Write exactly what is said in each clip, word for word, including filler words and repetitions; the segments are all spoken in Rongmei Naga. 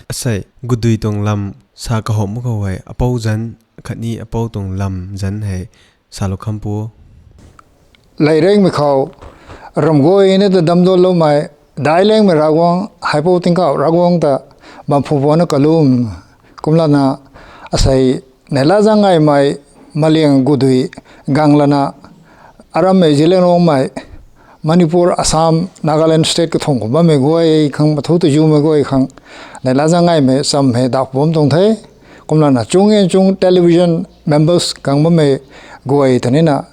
Asei, Gudui tuang lam sa kahom khou hei, apou zanc khatni apou tuang lam zanc hei salou kham pu. Leirengmei khou ramguay ni ta damdulloumei, Dailengmei Ravguangc, Haipou Tingkauh Ravguangc ta bam phu puanna kalum. Kumlana asei neihla zang ngaymei Maliang Gudui gang lana, arammei Zeliangrongmei, Manipur, Assam, Nagaland state kathumh khou bammei guay khang, mathu tazumei guay khang, neihla zang ngaymei cham hei dak bam tuang the. Kumlana chung e chung television members khang bammei guay ta nina,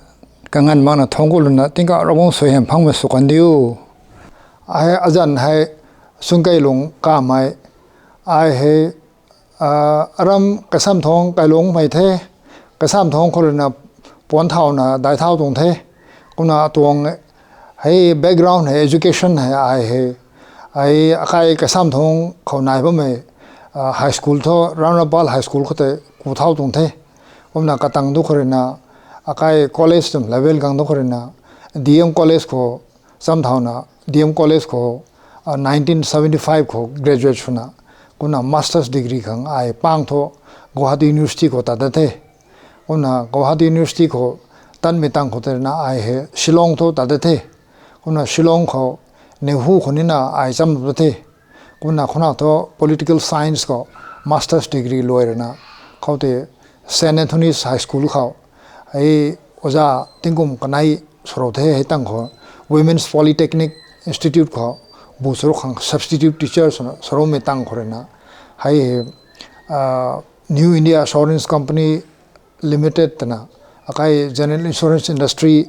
kanganv makna thangc ku luna Tingkauh Ravguangc suaihiam phangmei sw kan diu. Ai azanc hei Sungkeilung Kamei, ai hei, aram Kaisamthang Kailungmei the, Kaisamthang khou ruina puan thauna dai thau tuang the. Kumna atuang hei background hei education hei ai hei, ai akai Kaisamthang khou nai bammei high school thu, Ranapal High School khou tei ku thau tuang the. Kumna katang du khou ruina akai college tum level gang du khou ruina D M College khou cham thauna, D M College khou nineteen seventy five khou graduate swna, kumna masters degree khang ai pang thu Guwahati University khou tat da the. Kumna Guwahati University khou tatmei tang khou tei ruina ai hei Shillong thu tat da the. Kumna Shillong khou NEHU khou nina ai cham da the. Kumna khou na thu political science khou masters degree luai ruina, khoutei Saint Anthony's High School khou hei oja tingkum kanei swrou the. Hei tang khou Women's Polytechnic Institute khou bu charuk khang substitute teacher swna swroumei tang khou ruina, hei New India Assurance Company Limited twna, akai general insurance industry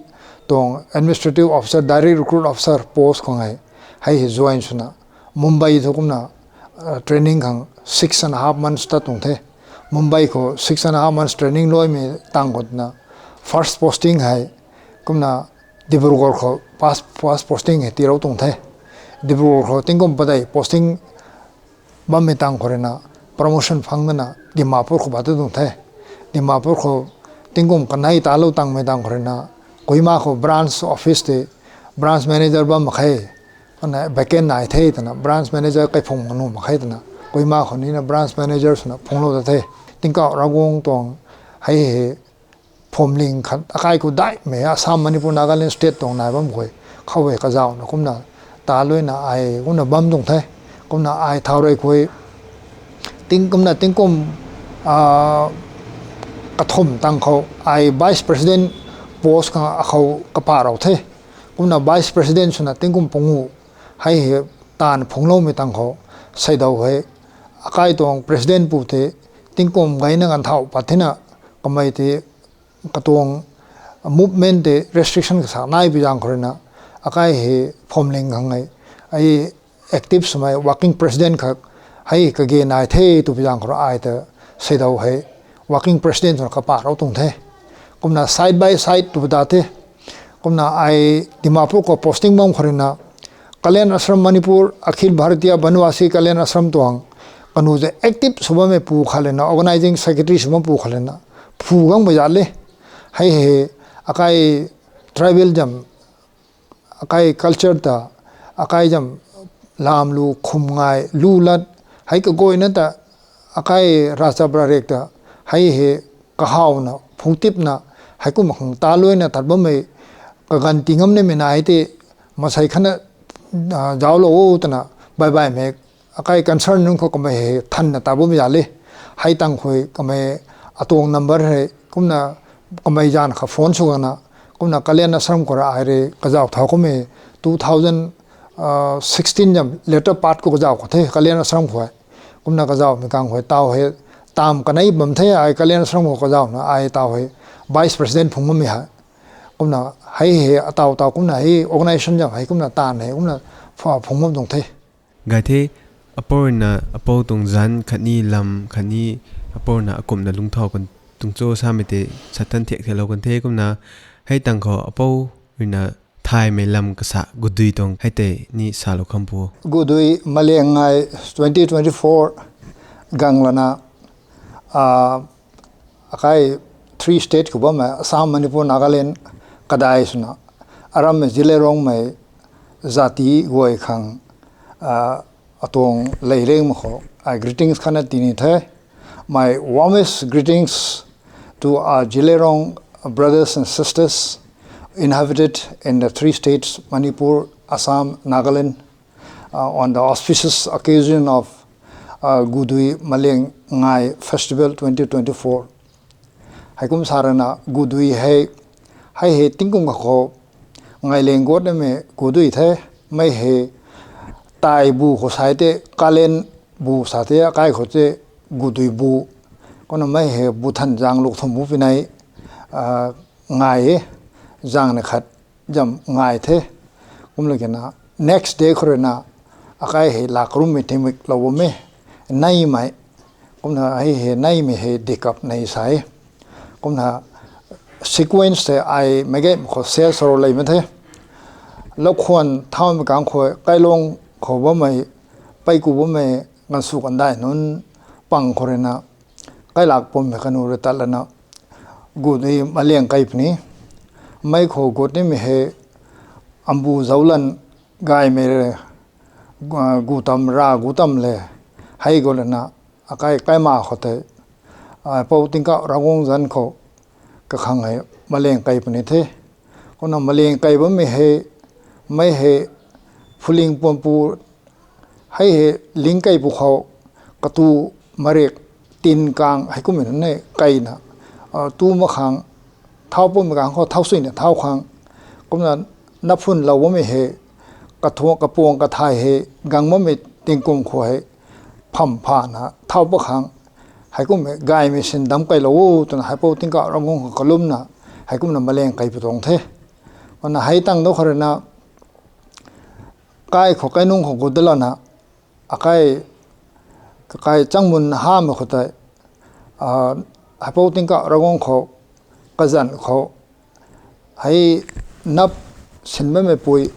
tuang administrative officer, direct recruit officer post khou ngai, hei hei join swna, Mumbai thu kumna training khang six and a half months tat tuang the. Mumbai khou six and a half months training luaimei tang khou twna, first posting hei kumna Dibrugarh khou first posting hei tiilou tuang the. Dibrugarh khou tingkum padeih posting bammei tang khou ruina promotion phang dana Dimapur khou pat tuang the. Dimapur khou tingkum kanei talou tangmei tang khou ruina, Kohima khou branch office tei branch manager bam mak khe, ana vacant nai the twna branch manager kaiphung nuh mak khe twna, Kohima khou nina branch manager swna phunglou ta the. Tingkauh Ravguangc tuang hei hei phwamling khat akai khou daihmei Assam, Manipur, Nagaland state tuang nai bam khou, khou hei kazauhna kumna taluaina ai kumna bam tuang the. Kumna ai thau rui khou ting kumna tingkum kathumh tang khou ai vice president post khang akhou kapa rou the. Kumna vice president swna tingkum pangu hei hei taanv phungloumei tang khou, seidau hei akai tuang president pu tei tingkum gayna ganv thau pat thena, kamei tei katuang movement tei restriction kasa nai pi zaeng khou ruina, akai hei phwamling khang hei ai active swmei working president khat hei kage nai the tw pi zaeng khou rui ai ta seidau hei working president swna kapa rou tuang the. Kumna side by side tw da the. Kumna ai Dimapur khou posting bam khou ruina, Kalyan Ashram Manipur, Akhil Bharatiya Banwasi Kalyan Ashram tuang kanu ze active sw bammei pu khat lana, organizing secretary sw bam pu khat lana, phu gangmei zat le. Hei hei akai tribal zam, akai culture ta, akai zam lamlu khum ngai lu lat, hei kaguayna ta, akai ravchap ravriak ta, hei hei kahawna phungtipna, heikum khang taluaina tat bammei kaganv ti ngam nimei nai tei, masei khatna zauclou o twna, baih baihmei akai concern nunc khou kamei hei thanna ta bammei zat le. Hei tang khou kamei atuang number hei kumna kamei zanv kha phone sw gangna, kumna Kalyan Ashram khou rui ai rui kazauh thau kummei two thousand sixteen zam latter part khou kazauh khou the Kalyan Ashram khou. Kumna kazauhmei kang khou taw hei tam kanei bam the ai Kalyan Ashram khou kazauhna ai taw hei vice president phung bammei hei. Kumna hei hei ataw taw kumna hei organization zam hei kumna taanv hei kumna phung bam tuang the. Gay the, apou ruina apou tuang zanc khatni lam khatni apou ruina akumhna lungcthau kan tuang cho samei tei sathan thiak theilou kan the. Kumna hei tang khou apou ruina thaymei lam kasa Gudui tuang hei tei ni salou kham pu. Gudui maliang ngai twenty twenty-four gang lana, akai three state khou bammei Assam, Manipur, Nagaland kadai swna, arammei Zeliangrongmei, zati guay khang, uh, atuang leireng mak khou, I greetings khatna tini the. My warmest greetings to our Zeliangrong brothers and sisters inhabited in the three states, Manipur, Assam, Nagaland, uh, on the auspicious occasion of uh, Gudui Maleng Ngai Festival twenty twenty-four. Heikum sa rana Gudui hei, hei hei tingkum kha khou ngaileng guat namei Gudui the, mei hei tai bu khou sai te, kalen bu sa te, akai khou te Gudui bu. Kumna mei hei bu than zang luk thum bu pinei, ah, ngai e, zang na khat zam ngai the. Kumna kena next day khou rui na akai hei lak rummei tingmik lou bam e, neimei. Kumna hei hei neimei hei dikap nei sa e. Kumna sequence the ai mei gay khou share sw lou lei mak the. Lakhwan thaumei kang khou kailong khou bammei, peiku bammei, gansu kandai nunc pang khou rui na kailak pummei kanu rui tat lana Gudui Maleng kai puni. Mei khou gut nimei hei Ambu Zaulan gaymei re, gu, gu tam ra gu tam le, hei gu lana akai kaima khou tei, a, Pou Tingkauh Ravguangc zanc khou kakhang hei Maleng kai puni the. Kumna Maleng kai bammei hei, mei hei phuling puampu hei hei ling kaipu khou katu marik tin kang heikummei nunc hei kaina, a, tu mak khang, thau pummei kang khou thau suina thau khang, kumna naphun lou bammei hei, kathuang kapuang kathai hei gang bammei tingkum khou hei pham phana thau pa khang, heikummei gaymei sin dam kailou o twna Heipou Tingkauh Ravguangc khou kalumna, heikumna Maleng kai pu tuang the. Kumna hei tang dou khou rui na kai khou kainung khou gut da lana, akai, kakai changmun hamei khou tei, a, Heipou Tingkauh Ravguangc khou kazanc khou, hei nap sin bammei pui,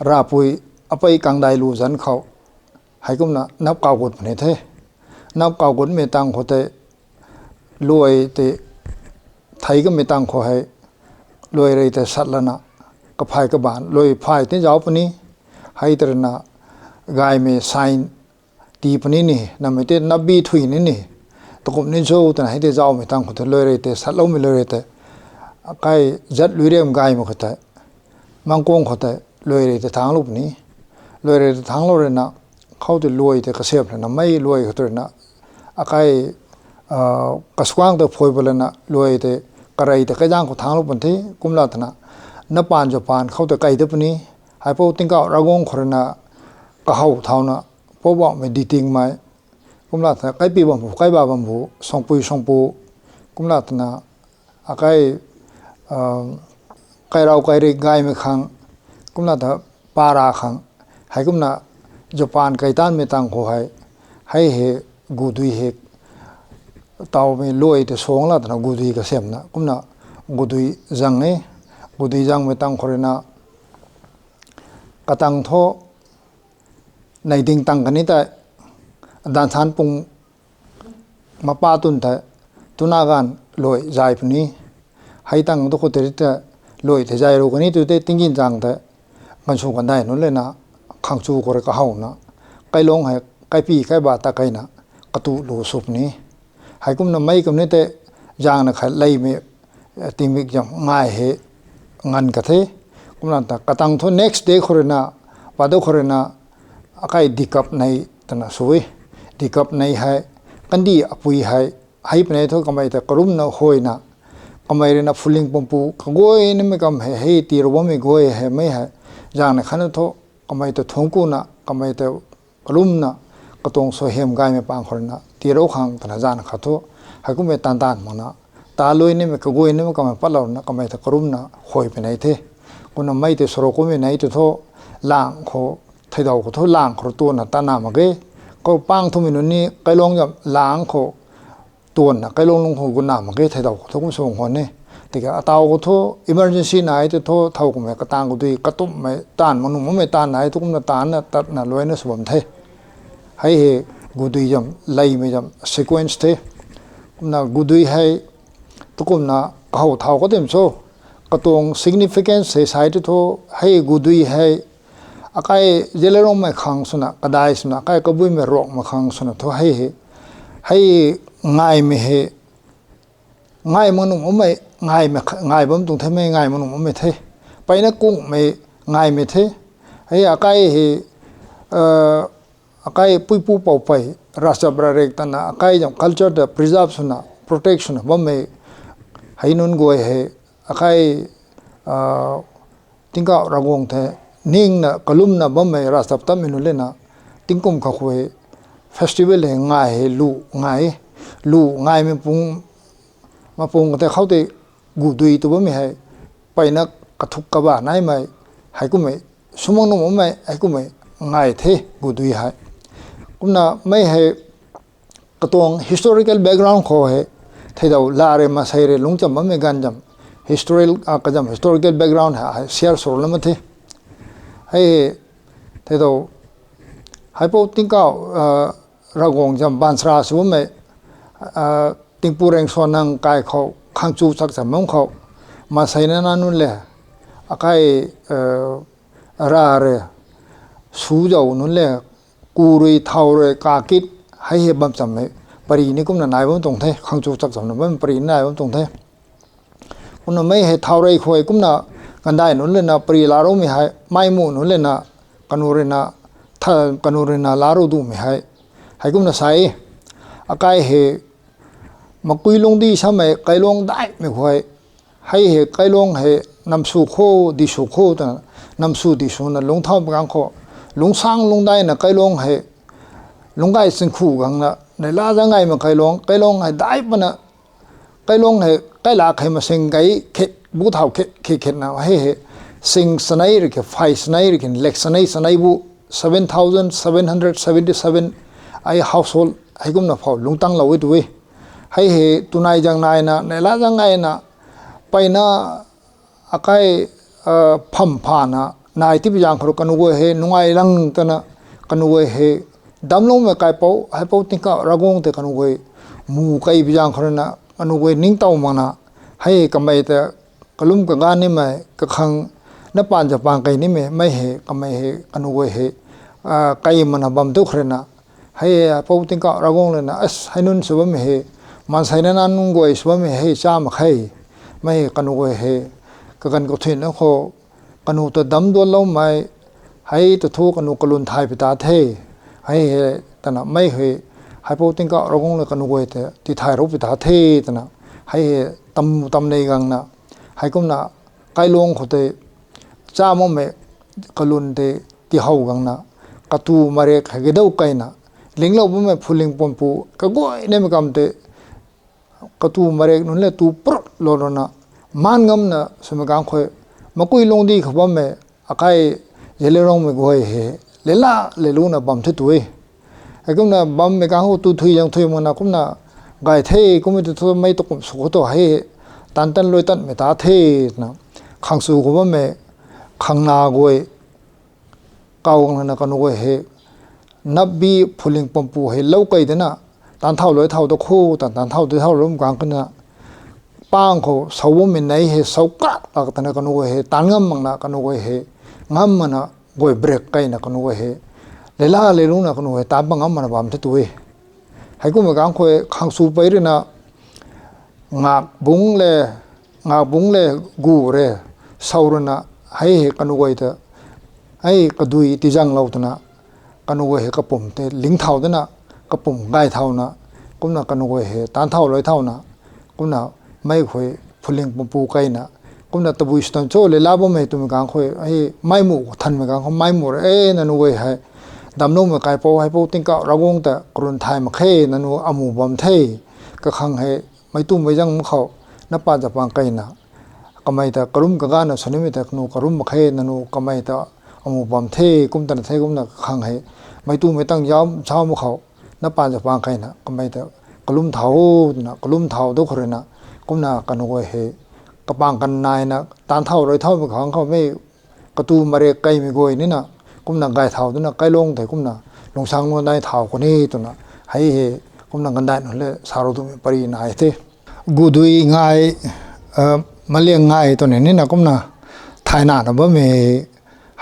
rapui, apei kangdai lu zanc khou, heikumna nap kau gut puni the. Nap kau gutmei tang khou tei, luai tei thei kamei tang khou hei, luai rui tei sat lana, kaphay kabaanc, luai phay tei zauc puni, hei tei rui na, gaymei sign tii puni ni, namei tei napbi thuy ni ni, takum ni cho twna hei tei zaucmei tang khou tei luai rui tei satloumei luai rui tei, akai zat lui riam gaymei khou tei, mangkuang khou tei luai rui tei thangclou puni. Luai rui tei thangclou rui na, khou tei luai tei kasiamh lana mei luai khou tei rui na, akai, a, kasuang tei phui pa lana luai tei karei tei kaizang khou thangclou pun the, kumla twna, napaan zaupan khou tei kai ta puni, Heipou Tingkauh Ravguangc khou rui na, kahow thauna, poubauhmei ditingmei, kumla twna kaipi bambu, kaiba bambu, sangpui sangpu, kumla twna, akai, a, kairau kairik gaymei khang, kumla ta para khang, heikumna zaupan kaitanmei tang khou hei, hei hei gudui hei, tawmei luai tei suang la twna gudui kasiamhna, kumna gudui zang e, gudui zangmei tang khou rui na, katang thu, nei ding tang kani tei, dan than pung mapa twn tei, tuna ganv luai zay puni. Hei tang tu khou tei tei, luai tei zay ru kani tu tei tingin zang tei, gansu kandai nunc lana, khang chu khou rui kahowna, kailung hei, kaipi kaiba ta kaina, katu lu sw puni. Heikumna mei kum ni tei, zangna khat leimei, tingmik zam ngai hei nganv ka the. Kumna ta katang thu next day khou rui na, pa dou khou rui na, akai dikap nei twna sw e. Dikap nei hei, kandih apui hei, hei puni thu kamei ta karumna huayna, kamei rui na phuling pumpu kaguay nimei kam hei, hei tii rou bammei guay hei mei hei, zangna khatna thu, kamei ta thuangc kuna, kamei ta kalumna, katuang suaihiam gaymei pang khou rui na, tii rou khang twna zangna khat thu, heikummei tan tan makna, ta lui nimei kaguay nimei kamei patlouna, kamei ta karumna, huay puni the. Kumna mei tei sarou kummei nei tei thu, lang khou, theidau khou thu lang khou rui tuanna tana mak ge. Kou pang thumei nunc ni, kailung zam lang khou, tuanna, kailung lung khou gutna mak ge theidau khou thu kum sw khwan e. Tiki ataw khou thu emergency nai tei thu thow kummei katang khou dui katumhmei taanv mak nuh makmei taanv nai thu kumna taanvna tatna luaina sw bam the. Hei hei gudui zam, leimei zam sequence the. Kumna gudui hei, tu kumna kahow thau katim cho, katuang significance hei sai tu thu, hei Gudui hei, akai Zeliangrongmei khang swna, kadai swna, akai Kabuimei Ruangmei khang swna thu hei, hei ngaimei hei, ngai mak nung ummei, ngaimei, ngai bam tuang the mei, ngai mak nung ummei the. Peyna kungmei, ngaimei the. Hei akai hei, akai puipu poupei, ravchap ravriak tana, akai zam culture ta preserve swna, protect swna bammei, hei nunc guay hei, akai, tingkauh Ravguangc the, ningna kalumna bammei ravchap tatmei nunc lena, tingkum khou hei, festival hei ngai hei lu ngai, lu ngaimei pung, mapung kata khou tei Gudui tu bammei hei, peyna kathuk kaba naimei, heikummei, sw mak nung ummei, heikummei, ngai the Gudui hei. Kumna mei hei, katuang historical background khou hei, theidau la rui maansei rui lungcham bammei ganv zam, history, kazam historical background hei, hei share sw lana the. Hei, theidau, heipou tingkauh, Ravguangc zam baanchara sw bammei, Tingpu Rengsuanang kai khou, Khangchu Chakcham bam khou, maansei nana nunc le, akai, ra rui, su zau nunc le, ku rui, thau rui, kakit, hei hei bam chammei, pary ni kumna nai bam tuang the, Khangchu Chakchamna bam pary ni nai bam tuang the. Kumna mei hei thau rui khou kumna, gandai nunc lena pary laa roumei hei, meimu nunc lena, kanu ruina, kanu ruina laa rou dumei hei, heikumna sa e, akai hei, Makuilungdi samei kailuang daihmei khou, hei hei kailuang hei namsw kho, disw kho twna, namsw diswna lungcthau bam ganv khou, lungsang lungdaihna kailuang hei, lungcgay chingkhu gangna, neihla zangaymei kailuang, kailuang hei daih pana, kailuang hei kaila khei masing gay khe, bu thau khe, khe khetna hei hei, sing chanei rui khe, phey chanei rui khe, lek chanei chanei bu, seven thousand seven hundred seventy-seven, ai household heikumna phou lungctanglou e tu e. Hei hei tunai zang naina, neihla zang naina, peyna akai, pham phana, nai tipi zaeng khou rui kanu guay hei, nungai lang tana, kanu guay hei, damcloumei kaipouc, heipou tingkauh Ravguangc tei kanu guay, mu kei bi zaeng khou ruina, kanu guay ningtow makna, hei kamei ta, kalum kaganv nimei, kakhang, napaan zapaan kei nimei, mei hei, kamei hei, kanu guay hei, kei mana bam tu khou ruina, hei, heipou tingkauh Ravguangc lena, as, hei nunc sw bammei hei, maansei nana nunc guay sw bammei hei, cha mak khe, mei kanu guay hei, kaganv kathuina khou, kanu ta damc duanloumei, hei ta thu kanu kalun thay pi ta the, hei hei, tana mei hei, heipou tingkauh Ravguangc le kanu guay ta, tithay rou pi ta the, tana, hei hei, tam, tamnei gangna, heikumna, kailuang khou tei, cha makmei, kalun tei, tihow gangna, katu marek hei kadau keina, linglou bammei phuling pampu, kaguay nimei kam tei, katu marek nunc le tu prut lou lana, maan ngamna swmei ganv khou, Makuilungdi khou bammei, akai, Zeliangrongmei guay hei, leila, leiluna bam the tu e. Heikumna bammei ganv khou tu thui zang thui makna kumna, gay the, kummei tu thu mei ta kum sw khou tu hei, tan tan lui tanmei ta the, twna, Khangchu khou bammei, khangna guay, kaw gang lana kanu guay hei, napbi phuling pampu hei lou kei dena, taanc thau lui thau da khou, tan, taanc thau dui thau lum gang kana, pang khou, sau bammei nei hei, sau kak lak tana kanu guay hei, taanc ngam makna kanu guay hei, ngam mana guay brek keina kanu guay hei, leila leiluna kanu guay taanc pa ngam mana bam the tu e. Heikumna gang khou Khangchu pei ruina, ngak bungc le, ngak bungc le gu re, sau ruina, hei hei kanu guay ta, hei kadui tizanglou twna, kanu guay hei kapum tei lingcthau dena, kapum gay thauna, kumna kanu guay hei taanc thau lui thauna, kumna mei khou phuling pampu keina, kumna tabui sw tan cho leila bammei twmei gang khou, hei meimu thanmei gang khou meimu re, e, nanu guay hei, damcloumei kaipouc, heipou tingkauh Ravguangc ta karun thay mak khe, nanu amu bam the, kakhang hei, meic tumei zang mak khou, napaan zapaan keina, kamei ta kalum kaganvna sw nimei ta kanu karum mak khe, nanu kamei ta amu bam the, kum tana the, kumna kakhang hei, meic tumei tang zauc, zauc mak khou, napaan zapaan keina, kamei ta kalum thau, twna, kalum thau da khou ruina, kumna kanu guay hei, kapang kan naina, taanc thau lui thaumei khang khou mei, katu marek keimei guay nina, kumna gay thau dena, kailuang tei kumna, lungsang lungdai thau khou ni, twna, hei hei, kumna gandai nunc le, sa rou twmei pary nai the. Gudui ngai, Maliang ngai twna nina kumna thay nana bammei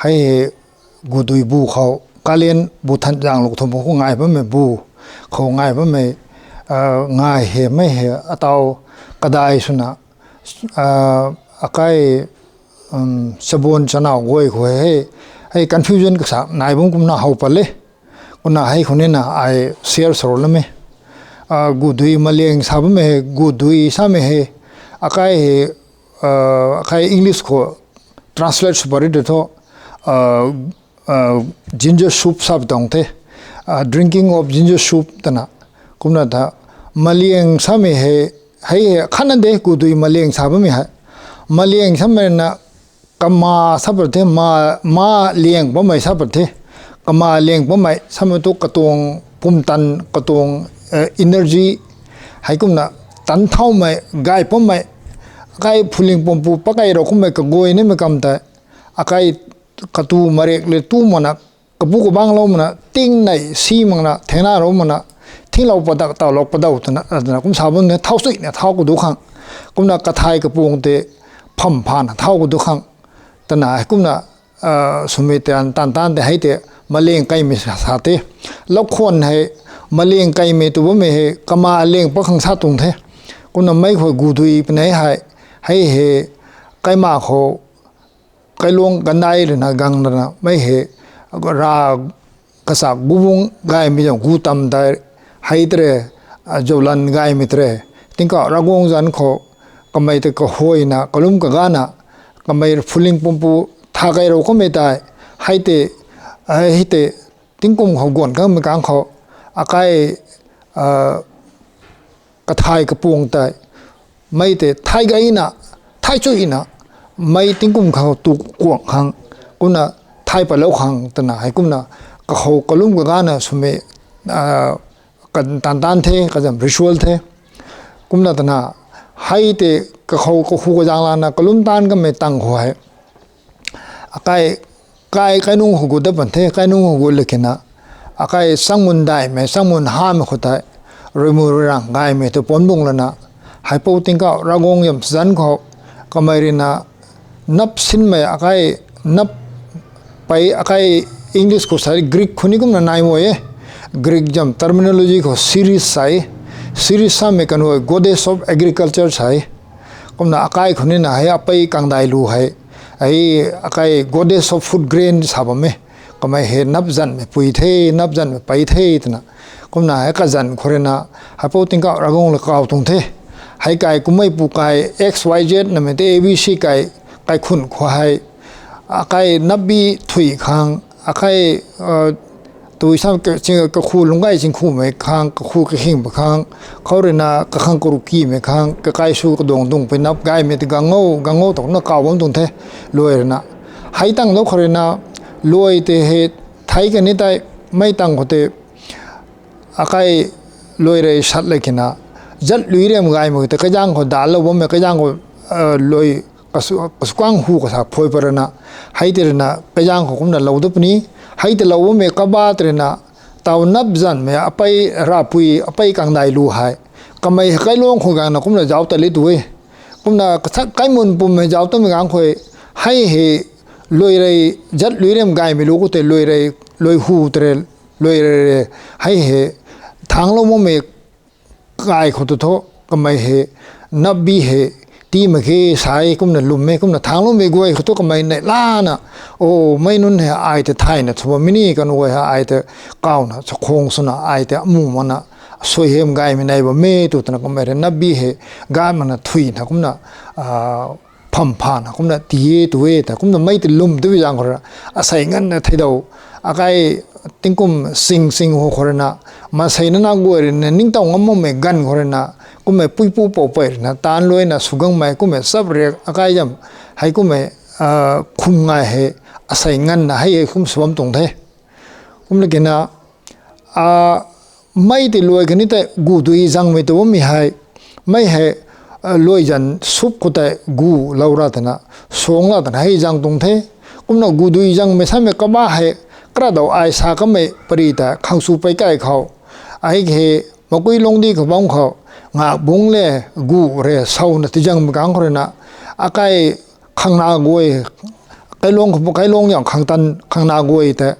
hei, gudui bu khou kalen bu than zang luk thum khou ngai bammei bu khou ngai bammei, ngai hei mei hei ataw kadai swna, akai, sabon chanau guay khou hei, hei confusion kasa nai bam kumna how pat le. Kumna hei khou nina ai share sw lou lam e. Gudui maliang sa bammei hei, gudui samei hei, akai hei, akai English khou translate sw pary de thu, ginger soup sa tuang the, drinking of ginger soup twna. Kumna ta maliang samei hei, hei hei khatna de gudui maliang sa bammei hei. Maliang samei na kama sa pat the, ma, ma liang bammei sa pat the. Kama liang bammei samei tu katuang pumtan, katuang energy, hei kumna tan thaumei, gay bammei, akai phuling pumpu pakai rou kummei kaguay nimei kam tei, akai katu marek le tu mana, kabu kabang lou mana, ting nei si makna thengna rou mana, thinglou padak tawlou padau twna, twna kum sa bam ne, thau suina thau kadu khang. Kumna kathai kapuang tei pham phana thau kadu khang. Twna hei kumna, swmei tan tan tan tei hei tei maliang kaimei sa, sa the. Loukhwan hei maliang kaimei tu bammei hei kama liang pat khang sa tuang the. Kumna mei khou gudui panei hei, hei hei kaima khou kailuang kandai ruina gang ruina mei hei ra kasa gubung gaymei zang gu tam tei hei tei, zaulan gaymei tei tingkauh Ravguangc zanc khou kamei tei kahuayna kalum kagana kamei phuling pumpu tha kai rou kummei tei hei tei, hei tei tingkum khou guan kangmei kang khou akai kathai kapuang tei mei tei thay gayna, thay chuina, mei tingkum khou tu kuang khang, kumna thay patlou khang twna hei kumna kakhou kalum kagana swmei tan tan the, kazam ritual the. Kumna twna hei tei kakhou kahu kazang lana kalum tan kamei tang khou hei akai, kai kainung khou gut dat pan the, kainung khou gut lakina akai changmun daihmei, changmun hamei khou tei ruimu ruirang gaymei tu puanc bung lana, heipou tingkauh Ravguangc zam zanc khou kamei ruina nap sinmei akai, nap pei akai English khou sa Greek khou ni kumna nai mo e. Greek zam terminology khou Ceres sa e. Ceres samei kanuai goddess of agriculture sa e. Kumna akai khou nina hei apei kangdai lu hei, hei akai goddess of food grain sa bam e. Kamei hei nap zanmei pui the, nap zanmei pei the twna. Kumna hei kazanc khou ruina heipou tingkauh Ravguangc le kaw tuang the. Hei kai kummei pu kai X Y Z namei tei A B C kai, kaikhun khou hei akai napbi thui khang, akai tui sam kakhu lungc gay chingkhumei khang, kakhu kakhingmei khang, khou ruina kakhang karukimei khang kakai sw kaduang dungpui nap gaymei tei gang o, gang o twna kaw bam tuang the. Luai ruina hei tang dou khou ruina luai tei hei thei kani tei mei tang khou tei akai luai rei sat lakina zat lui riam gaymei tei kaizaeng khou dalou bammei, kaizaeng khou luai kasukang hu kasa phui pat ruina, hei tei ruina kaizaeng khou kumna lou dat puni. Hei tei lou bammei kaba tei ruina taw nap zanmei apei, rapui apei kangdai lu hei kamei hei kailuang khou gangna kumna zauc tat le tu e. Kumna kathak kaimun pummei zauc tatmei gang khou hei hei luai rei zat lui riam gaymei lu khou tei luai rei, luai hu tei rei, luai rei rei hei hei thanglou makmei kai khou tu thu kamei hei napbi hei tii mak khe sa e, kumna lwm e. Kumna thangloumei guay khou thu kamei neih lana, o, mei nunc hei ai tei thayna sw bammei ni, kanuai hei ai tei kawna chakhwang swna ai tei amu makna suaihiam gaymei nai bam e tu twna kamei rui napbi hei gay makna thuina kumna pham phana kumna tii e tu e ta kumna mei tei lwm tu bi zaeng khou rui asei nganvna theidau akai tingkum sing sing hu khou ruina maansei nana guay ruina ningtow ngam makmei ganv khou ruina kummei puipu poupey ruina taanc luaina sw gangmei kummei chap riak akai zam hei kummei khum ngai hei asei nganvna hei hei kum sw bam tuang the. Kumna kina mei tei luai kani tei gudui zangmei tu bammei hei, mei hei luai zan sup khou tei gu lou ra twna, suang la twna hei zang tuang the. Kumna gudui zangmei samei kaba hei, kradau ai sa kamei pary ta khang su pei kai khou, ai hei makui lungcdi khou bam khou, ngak bungc le gu rui sawna tizangmei kang khou ruina, akai khangna guay, kailuang khou, kailuang yang khang tan khangna guay tei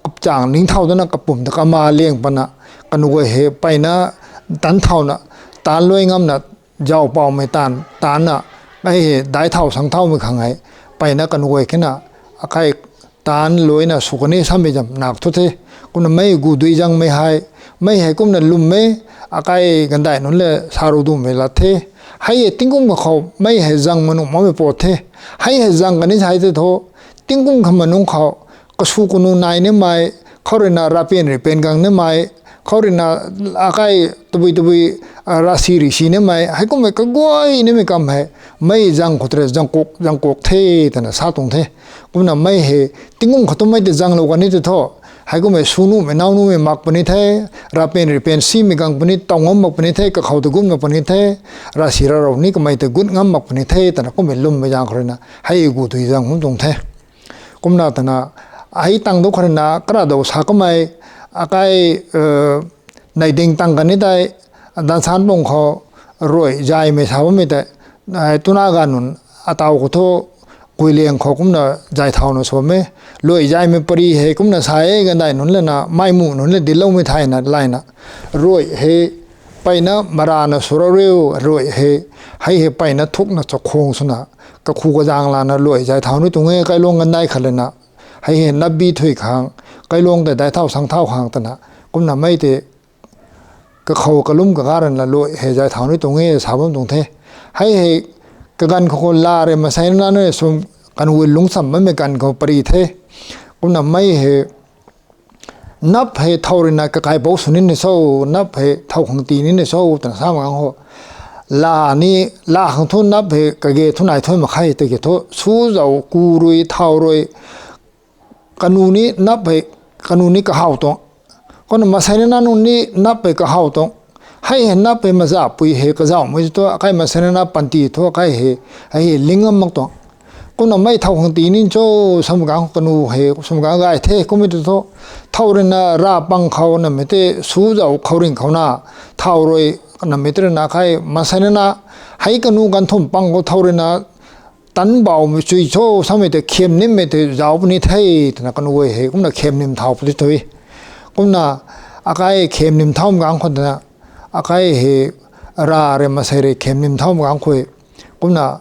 kapchang ningthau dana kapum ta kama liang pana, kanu guay hei peyna tan thauna, tan luai ngamna, zau paumei tan, tanna, ai hei dai thau sang thaumei khang hei, peyna kanu guay kina, akai tan luaina sw kani samei zam nak thu the. Kumna mei gu dui zangmei hei, mei hei kumna lwmmei, akai gandai nunc le saru dumei lat the. Hei hei tingkum kakhou mei hei zang manung mamei pat the. Hei hei zang kani sai the thu, tingkum kha manung khou, kasu kanu nai nimei, khou ruina rapian ripen gang nimei, khou ruina akai tabui tabui, ah, rasi risi nimei, hei kummei kaguay nimei kam hei, mei zang khou tei zang kuk, zang kuk the, twna sa tuang the. Kumna mei hei, tingkum khou tu mei tei zanglou kani tei thu, hei kummei sw numei, nau numei mak puni the, rapian ripen simei gang puni, taw ngam mak puni the, kakhou tei gut mak puni the, rasi rarou ni kamei tei gut ngam mak puni the, twna kummei lwmmei zang khou ruina, hei gu dui zang hum tuang the. Kumna twna, hei tang du khou ruina, kara dou sa kamei, akai, eh, nei ding tang kani tei, dansan pung khou, ruai zaymei sa bammei tei, ai tuna ganv nunc, ataw khou thu, kuiliang khou kumna zay thauna sw bammei, luai zaymei pari hei kumna sa e, gandai nunc lana, mei mu nunc le diloumei thayna, layna, ruai hei, peyna marana sw rau riu, ruai hei, hei hei peyna thukna chakhwang swna, kakhu kazang lana luai zay thau ni tuang e, kailuang gandai khat lana, hei hei napbi thui khang, kailuang tei dai thau sang thau khang twna, kumna mei tei, kakhou kalum kaga ranna luai hei zay thau ni tuang e sa bam tuang the. Hei hei kaganv khou khou la rui masei nana nunc sw kanu lungcham bammei ganv khou pari the. Kumna mei hei nap hei thau ruina kakaipouc sw nina cho, nap hei thau khang tii nina cho twna sa mak khou, la ni, la khang thu nap hei kage thu nai thu mak khe, tiki thu su zau ku rui thau rui, kanu ni nap hei, kanu ni kahaw tuang. Kumna masei nana nunc ni nap hei kahaw tuang. Hei hei nap hei mazapui hei kazauhmei thu akai masei nana panty thu akai hei, hei hei ling ngam mak tuang. Kumna mei thau khang tii nin cho, samei ganv kanu hei, samei ganv gay the, kummei tu thu, thau ruina ra pang khou namei tei su zau khou ring khou na, thau rui namei tei ruina kai masei nana, hei kanu ganv thum pang khou thau ruina, tan baumei chui cho, samei tei kham nimmei tei zau puni the, twna kanu guay hei, kumna kham nim thau puni thui. Kumna akai kham nim thaumei ganv khou twna, akai hei ra rui masei rui kham nim thaumei ganv khou, kumna,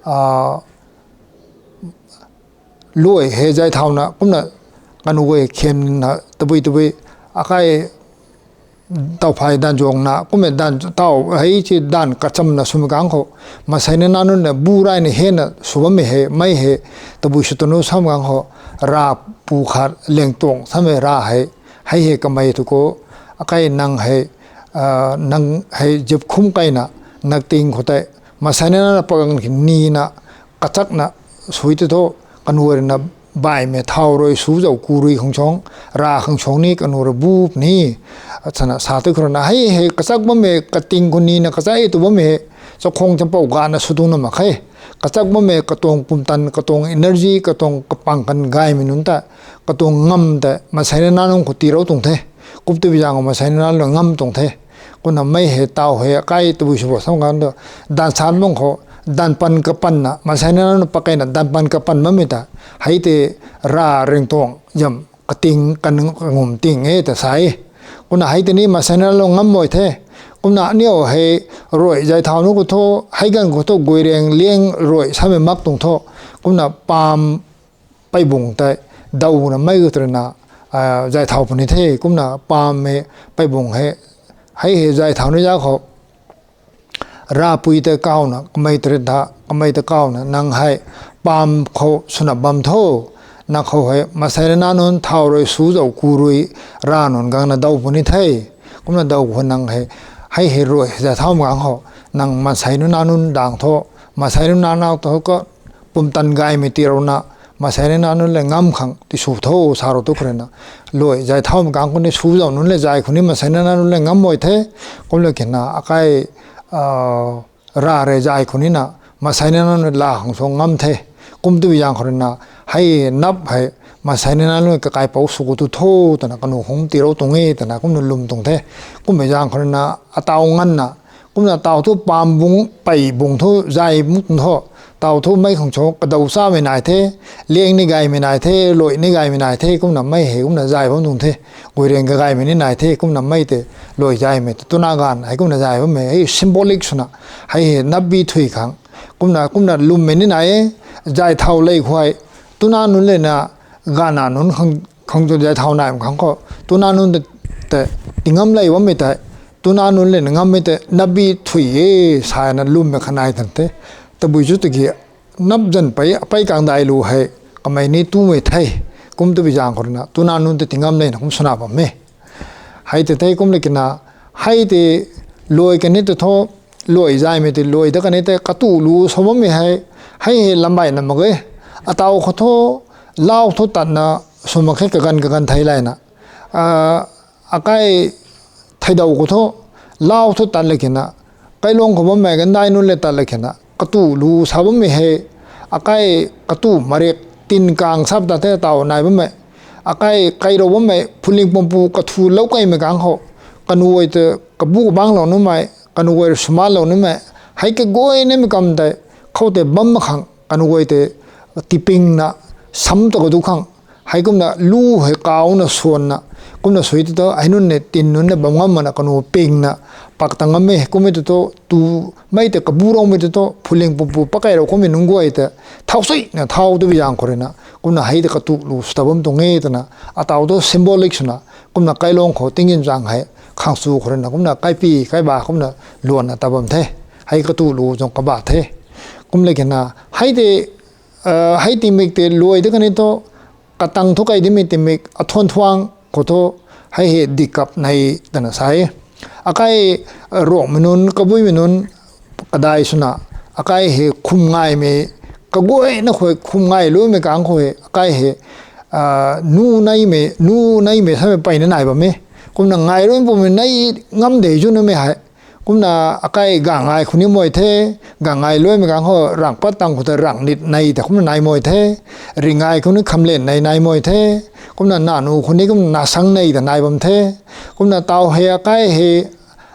ah, luai hei zay thauna, kumna kanu guay kham na tabui tabui, akai taw phay danv zuangna, kummei danv taw hei ci danv kachamna swmei ganv khou, masei nana nunc na bu rayna hena sw bammei hei, mei hei, tabui sw tanu samei ganv khou, ra pu khat leng tuang samei ra hei, hei hei kamei tu khou, akai nang hei, ah, nang hei zip khum kaina, nak ting khou tei, masei nana pagang nina, kachakna, sui tei thu, kanu ruina baihmei thau rui su zau ku rui khang suang, ra khang suang ni kanu rui bu puni, sana sa tei khou ruina, hei hei kachak bammei, kating khou nina kachak e tu bammei hei, chakhwang champou gana sw tuang na mak khe, kachak bammei katuang pumtan, katuang energy, katuang kapang kan gaymei nunc ta, katuang ngam ta, masei nana nunc khou tiirou tuang the, kum tu bi zang masei nana nunc ngam tuang the. Kumna mei hei taw hei akai tabui sw bo samei ganv tu, dansan bang khou, danv pan kapanna, masei nana nunc pakeina danv pan kapan bammei ta, hei tei ra ring tuang, zam kating kan ngum ting e ta sa e. Kumna hei tei ni masei nana nunc ngam mei the. Kumna aniu hei ruai zay thau nu khou thu, hei ganv khou thu guay reng liang ruai samei mak tuang thu, kumna pam peibung tei, dawna mei khou tei ruina, ah, zay thau puni the, kumna pam hei, peibung hei, hei hei zay thau ni za khou, rapui tei kawna, kamei tei rui tha, kamei tei kawna, nang hei, pam khou swna bam tho, nang khou hei, masei nana nunc thau rui su zau ku rui, ra nunc gangna daw puni the, kumna daw khou nang hei, hei hei ruai zay thaumei ganv khou, nang masei nana nunc dang tho, masei nana nunc tho ka, pumtan gaymei tiirouna, masei nana nunc le ngam khang tisw tho, sarou tu khou ruina, luai zay thaumei ganv khou ni su zau nunc le zay khou ni masei nana nunc le ngam mei the, kumna kina akai, ah, ra rui zay khou nina, masei nana nunc la khang suang ngam the, kum tu bi zang khou ruina, hei nap hei, masei nana nunc kakaipouc sw khou tu tho, twna kanu khou tiirou tuang e, twna kumna lwm tuang the, kum bi zang khou ruina, ataw nganvna, kumna taw thu pam bung, pei bung thu, zay bung tuang tho, taw thu mei khang cho kadau chamei nai the, liang ni gaymei nai the, luai ni gaymei nai the, kumna mei hei kumna zay bam tuang the, guirang kagaymei ni nai the, kumna mei tei luai zaymei tei tuna ganv hei kumna zay bammei hei symbolic swna, hei hei napbi thui khang, kumna kumna lwmmei ni nai e, zay thau lei khuay, tuna nunc lena, gana nunc khang, khang tu zay thau nai khang khou, tuna nunc tei, tei, tingam lei bammei tei, tuna nunc lena ngammei tei napbi thui e, sana lwmmei khanai tan the, tabui chu tiki, nap zan pei, pei kang dai lu hei, kamei ni tumei the, kum tabui zaeng khou rui na, tuna nunc tei tingam lei na kum swna bam e. Hei tei the kum le kina, hei tei luai kani tei thu, luai zaymei tei luai da kani tei katu lu sa bammei hei, hei hei lambai na mak e, ataw khou thu, lau thu tatna, sw mak khe kaganv kaganv thei layna, akai theidaw khou thu, lau thu tat le kina, kailuang khou bammei gandai nunc le tat le kina, katu lu sa bammei hei, akai katu marik tin kang sap ta the taw nai bammei, akai kairou bammei phuling pumpu kathu lou kaimei kang khou, kanu guay tei kabu kabang lou numei, kanu guay rui swman lou numei, hei kaguay nimei kam tei, khou tei bam mak khang, kanu guay tei, tipingna, sam ta kadu khang, hei kumna lu hei kauna swanna, kumna sui tei thu, hei nunc ni tin nunc na bam ngam makna kanu pingna, pak ta ngam e, kummei tei thu, tu mei tei kabu roumei tei thu, phuling pumpu pakai rou kummei nunc guay tei, thau suina, thau tabui zaeng khou rui na, kumna hei tei katu lu sw ta bam tuang e twna, ataw thu symbolic swna, kumna kailuang khou tingin zaeng hei, khang sw khou rui na, kumna kaipi, kaiba, kumna luanna ta bam the, hei katu lu zang kaba the, kum le kina, hei tei, hei tingmik tei luai da kani thu, katang thu kai dimei tingmik, athuan thuang khou thu, hei hei dikap nei twna sa e. Akai, ruangmei nunc, kabuimei nunc, kadai swna, akai hei khum ngaymei, kaguayna khou khum ngai lumei kang khou hei, akai hei, nu neimei, nu neimei samei peyna nai bam e. Kumna ngai run pumei nei ngam de zu numei hei. Kumna akai gangngai khou ni mei the, gangngai luaimei kang khou rang pat tang khou tei rang nit nei ta kumna nai mei the, ringngai khou ni khamlen nei nai mei the, kumna nanu khou ni kumna nasang nei ta nai bam the, kumna taw hei akai hei,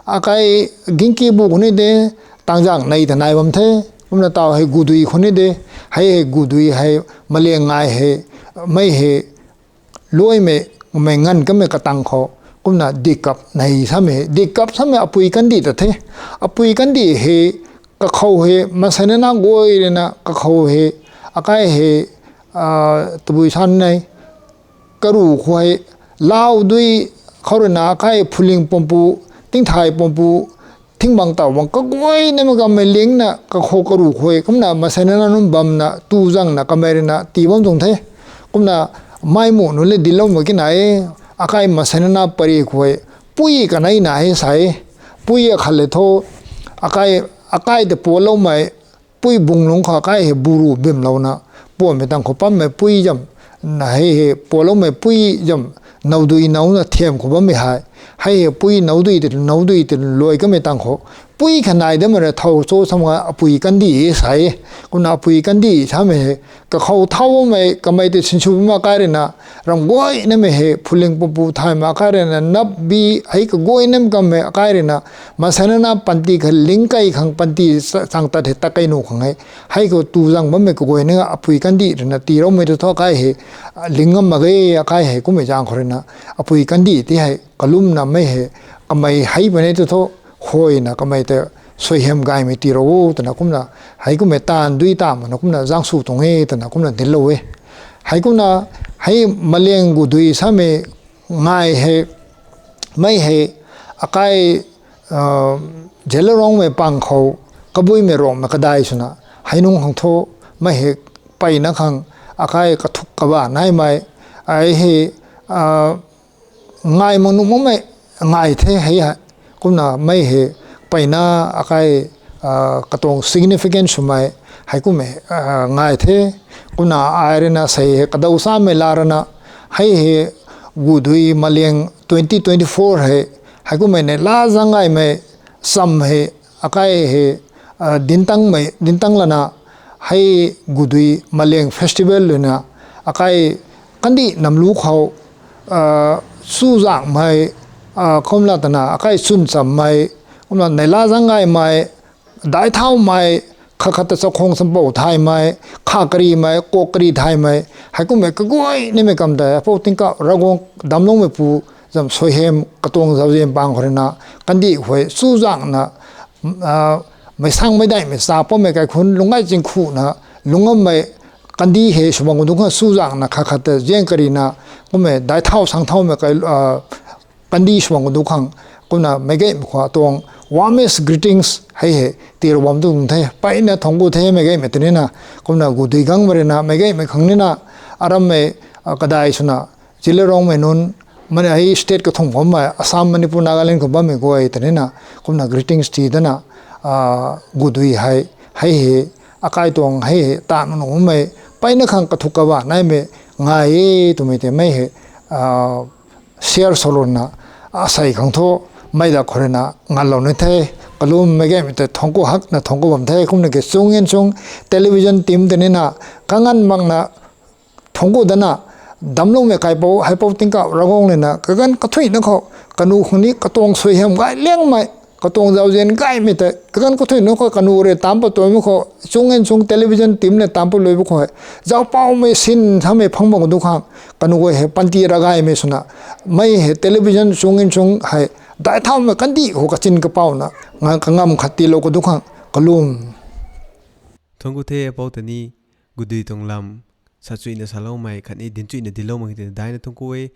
akai gingkibu khou ni de, tangzang nei ta nai bam the, kumna taw hei gudui khou ni de, hei hei gudui hei, maliang ngai hei, mei hei, luaimei, mei nganv kamei katang khou, kumna dikap nei samei, dikap samei apui kandih ta the, apui kandih hei, kakhou hei, mansei nana guay rui na kakhou hei, akai hei, tabui san nei, karu khou hei, lau dui khou rui na akai phuling pumpu, tingthai pumpu, thingbang taw bang kaguay nimei kammei lingna kakhou karu khou hei, kumna mansei nana nunc bamna, tu zangna kamei rui na tii bam tuang the. Kumna mei mu nunc le dinclou mak kina e, akai mansei nana pary khou hei, pui kanei na hei sa e, pui akhat le thu, akai, akai tei pualoumei, pui bung lungc khou akai hei buru bimlouna, puammei tang khou pammei pui zam, na hei hei pualoumei pui zam, nowdui nowna thiam khou bammei hei, hei hei pui nowdui tei, nowdui tei luai kamei tang khou, pui kha nai damei rui thow cho samna apui kandih e sa e, kumna apui kandih samei hei, kakhou thau bammei kamei tei sinsw bammei akai rui na, ram guay nimei hei, phuling pumpu thay mak akai rui na, napbi hei kaguay nimei kammei akai rui na, mansei nana panty kha ling kei khang panty chang tat hei ta kei nuh khang hei, hei khou tu zang bammei kaguay ni apui kandih rui na tiiloumei tu thu akai hei, ling ngam mak ge akai hei kummei zaeng khou rui na, apui kandih ti hei kalumnamei hei, kamei hei puni tu thu, huayna kamei tei, suaihiam gaymei tiilou twna kumna, hei kummei taanv dui ta makna kumna zaeng sw tuang e twna kumna dinclou e. Hei kumna, hei maliang gudui samei ngai hei, mei hei, akai, Zeliangrongmei pang khou, kabuimei ruangmei kadai swna, hei nunc khang thu, mei hei, peyna khang, akai kathuk kaba naimei, ai hei, ngai mak nuh makmei, ngai the hei hei, kumna mei hei, peyna akai, katuang significance swmei, hei kummei, ngai the, kumna ai rui na sei hei kadaw samei la rana, hei hei, gudui maliang twenty twenty-four hei, hei kummei neihla zaeng gaymei, cham hei, akai hei, dintangmei, dintang lana, hei gudui maliang festival rui na, akai kandih namlu khou, chuzaenghmei, kumna tana akai chwn chammei, kumna neihla zaeng gaymei, daic thaumei, khat khat ta chakhwang champou thaymei, kha karimei, kok kari thaymei, heikummei kaguay nimei kam tei, apou tingkauh Ravguangc damcloumeipu zam suaihiam katuang zauzian pang khou rui na, kandih huay chuzaenghna, meicsang meic daihmei cha pammei kaikhunc lungcgay chingkhuna, lungc ngammei kandih hei sw bam khou du khang chuzaenghna khat khat ta zian karina, kummei daic thau sang thaumei kandih sw bam khou du khang, kumna meicgaymei khou tuang warmest greetings hei hei tiilou bam tu tuang the, mpeyna thuanc ku the meicgaymei tei nina, kumna Gudui gangmei rui na meicgaymei khang nina, arammei kadai swna, Zeliangrongmei nunc, mani hei state kathumh bammei, Assam, Manipur, Nagaland khou bammei guay tei nina, kumna greetings tii dana, Gudui hei, hei hei, akai tuang hei hei, ta nunc nunc bammei, mpeyna khang kathuk kaba naimei, ngai e twmei tei mei hei, share salouna, asei khang thu, mei da khou rui na nganlou ni the, kalum meicgaymei tei thuanc ku hakna thuanc ku bam the, kumna ki Chung Ngen Chung television team tei nina, kanganv makna, thuanc ku dana, damcloumei kaipouc, heipouc tingkauh Ravguangc lana, kaganv kathuina khou, kanu khang ni katuang suaihiam gay liangmei, katuang zauzian gaymei tei, kaganv kathuina khou kanu rui tamc pat tuaimei khou, Chung Ngen Chung television team na tamc pat luipu khou, zaupaumei sin samei phang bam khou du khang, kanu guay hei panty ravgaymei swna, mei hei television Chung Ngen Chung hei, daic thaumei kandih khou kachin kapauna, kangam khat tiilou khou du khang, kalum. Thuanc ku the apou ta ni, Gudui tuang lam, sa chuyna saloumei khatni dinc chuyna dincloumei tei daina thuanc ku e.